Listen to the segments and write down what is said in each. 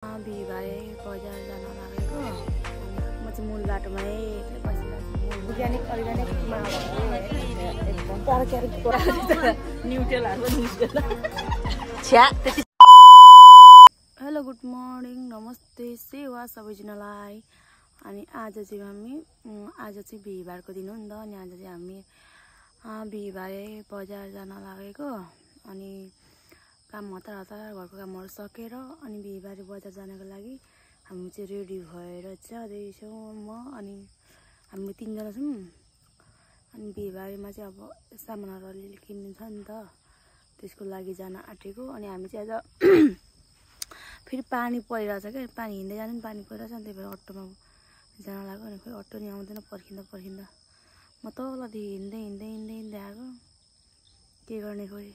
बिहिबारे बजार जान लागेको म चाहिँ मूल बाटोमै बसिरहेको छु। अर्ग्यानिक एकदम तरकारी न्युट्रेल हाल्नु निस्केन छ्या त्यति। हेलो गुड मर्निङ नमस्ते सेवा सबैजनालाई। अनि आज चाहिँ बिहिबारको दिन हो नि त। अनि आज चाहिँ हामी बिहिबारे बजार जान लागेको। अनि काम हतार घरको कामहरू सकेर अनि बिहिबारे बजार जानको लागि हामी चाहिँ रेडी भएर जाँदैछौँ। म अनि हामी तीनजना छौँ। अनि बिहिबारेमा चाहिँ अब सामानहरू अलिअलि किन्नु छ नि त, त्यसको लागि जान आँटेको। अनि हामी चाहिँ आज फेरि पानी परिरहेछ क्या, पानी हिँड्दै जानु नि पानी परिरहेछ नि, त्यही भएर अटोमा जान लाग्यो। अनि फेरि अटो नि आउँदैन पर्खिँदा म तलदेखि हिँड्दै आएको। के गर्ने खोइ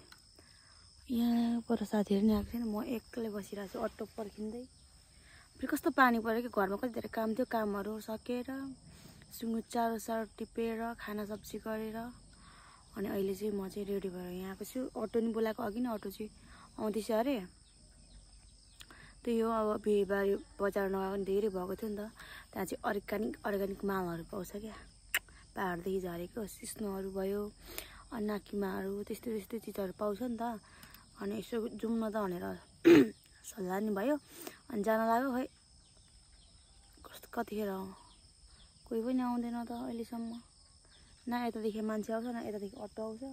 यहाँ पर साथीहरू नि आएको छैन, म एक्लै बसिरहेको छु अटो पर्खिँदै। फेरि कस्तो पानी पऱ्यो कि घरमा कति धेरै काम थियो, कामहरू सकेर सुँगुर चारो टिपेर खाना सब्जी गरेर अनि अहिले चाहिँ म चाहिँ रेडी भएर यहाँ आएको छु। अटो नि बोलाएको, अघि नै अटो चाहिँ आउँदैछ अरे। त्यही हो, अब बिहिबारे बजार नगएको नि धेरै भएको थियो नि त। त्यहाँ चाहिँ अर्ग्यानिक मालहरू पाउँछ क्या, पाहाडदेखि झरेको सिस्नोहरू भयो, अन्नाकिमाहरू त्यस्तै चिजहरू पाउँछ नि त। अनि यसो जाउँ न त भनेर सल्लाह नि भयो। अनि जान लाग्यो। खै कस्तो कतिखेर कोही पनि आउँदैन त अहिलेसम्म, न यतादेखि मान्छे आउँछ न यतादेखि अटो आउँछ।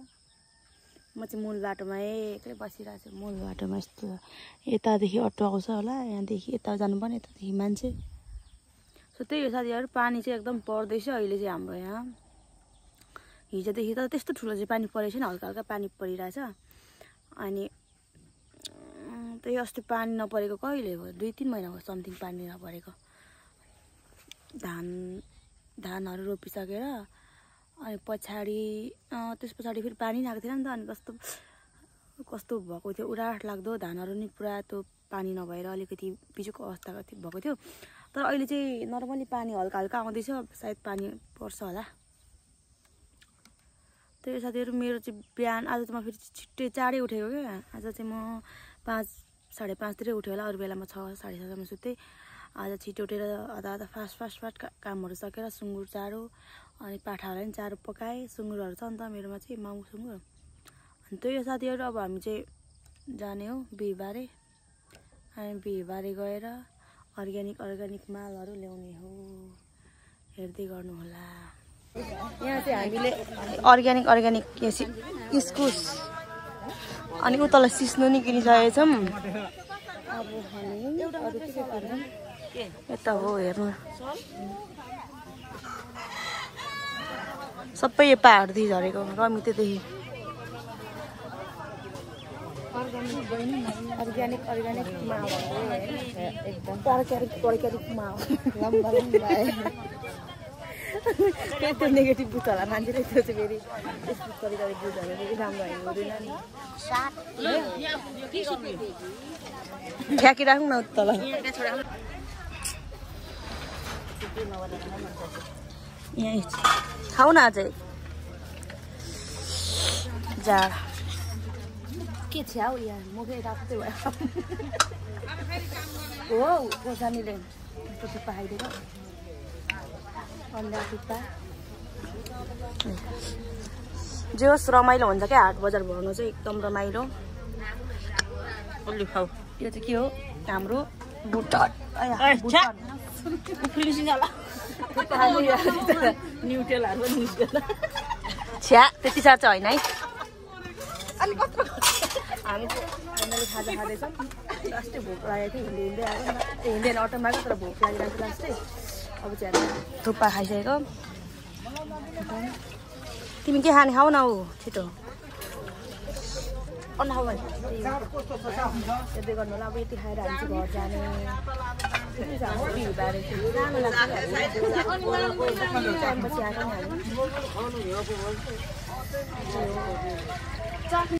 म चाहिँ मूल बाटोमा एक्लै बसिरहेको छु। मूल बाटोमा यस्तो यतादेखि अटो आउँछ होला, यहाँदेखि यता जानुपर्ने, यतादेखि मान्छे। सो त्यही हो साथीहरू, पानी चाहिँ एकदम पर्दैछ अहिले चाहिँ हाम्रो यहाँ। हिजोदेखि त त्यस्तो ठुलो चाहिँ पानी परेको छैन, हल्का हल्का पानी परिरहेछ। अनि त्यही अस्ति पानी नपरेको कहिले हो, 2-3 महिना भयो समथिङ पानी नपरेको। धानहरू रोपिसकेर अनि त्यस पछाडि फेरि पानी आएको थिएन नि त। अनि कस्तो भएको थियो, उराठ लाग्दो धानहरू नि पुरा त्यो पानी नभएर अलिकति बिजोको अवस्था भएको थियो। तर अहिले चाहिँ नर्मली पानी हल्का हल्का आउँदैछ, सायद पानी पर्छ होला। त्यही साथीहरू, मेरो चाहिँ बिहान आज चाहिँ म फेरि छिट्टै चाँडै उठेको क्या। आज चाहिँ म 5-5:30तिर उठेँ होला, अरू बेला म 6-7:30 सुत्थेँ। आज छिटो उठेर आधा फास्ट कामहरू सकेर सुँगुर चारो अनि पाठाहरूलाई पनि चारो पकाएँ। सुँगुरहरू छ नि त मेरोमा चाहिँ, माउ सुँगुर। अनि त्यही हो साथीहरू, अब हामी चाहिँ जाने हो बिहिबारे। अनि बिहिबारे गएर अर्ग्यानिक मालहरू ल्याउने हो, हेर्दै गर्नुहोला। यहाँ चाहिँ हामीले अर्ग्यानिक इस्कुस अनि उतालाई सिस्नो नि किनिसकेको छौँ। अब हामी अरू के गर्छौँ, यता हो हेर्नु, सबै यो पाहाडदेखि झरेको रमितेदेखि। अर्ग्यानिक माउ एकदम तरकारी माउ लम्बा फेरि त्यो नेगेटिभ बुझ्छ होला मान्छेले, त्यो चाहिँ फेरि त्यस्तो तरिकाले बुझ्छ भने फेरि राम्रो हुँदैन नि। फ्याँकिराख्नु न तल। यहाँ खाऊ न अझै जाडा के छ हौ यहाँ, मुखै रातै भयो हो। गोसानीले टुप्पा खाइदिएको अन्डा टुप्पा। जे होस् रमाइलो हुन्छ क्या, हाट बजार भर्नु चाहिँ एकदम रमाइलो। अलि खाऊ। यो चाहिँ के हो, हाम्रो बुटन न्युट्रेल हाल्नु निस्केन छ्या त्यति साह्रो चाहिँ होइन है। अनि कत्रो हामी चाहिँ खाजा खाँदैछौँ। लास्टै भोक लागेको थियो, हिँड्दै आएको हिँड्दैन अटोमा आएको, तर भोक लागिरहेको थियो लास्टै। अब चाहिँ थुक्पा खाइसकेको। तिमी के खाने, खाऊ न हौ छिटो खाऊ भने हेर्दै गर्नु होला। अब यति खाएर हामी चाहिँ घर जाने। बिहिबारे सानो लाग्छ।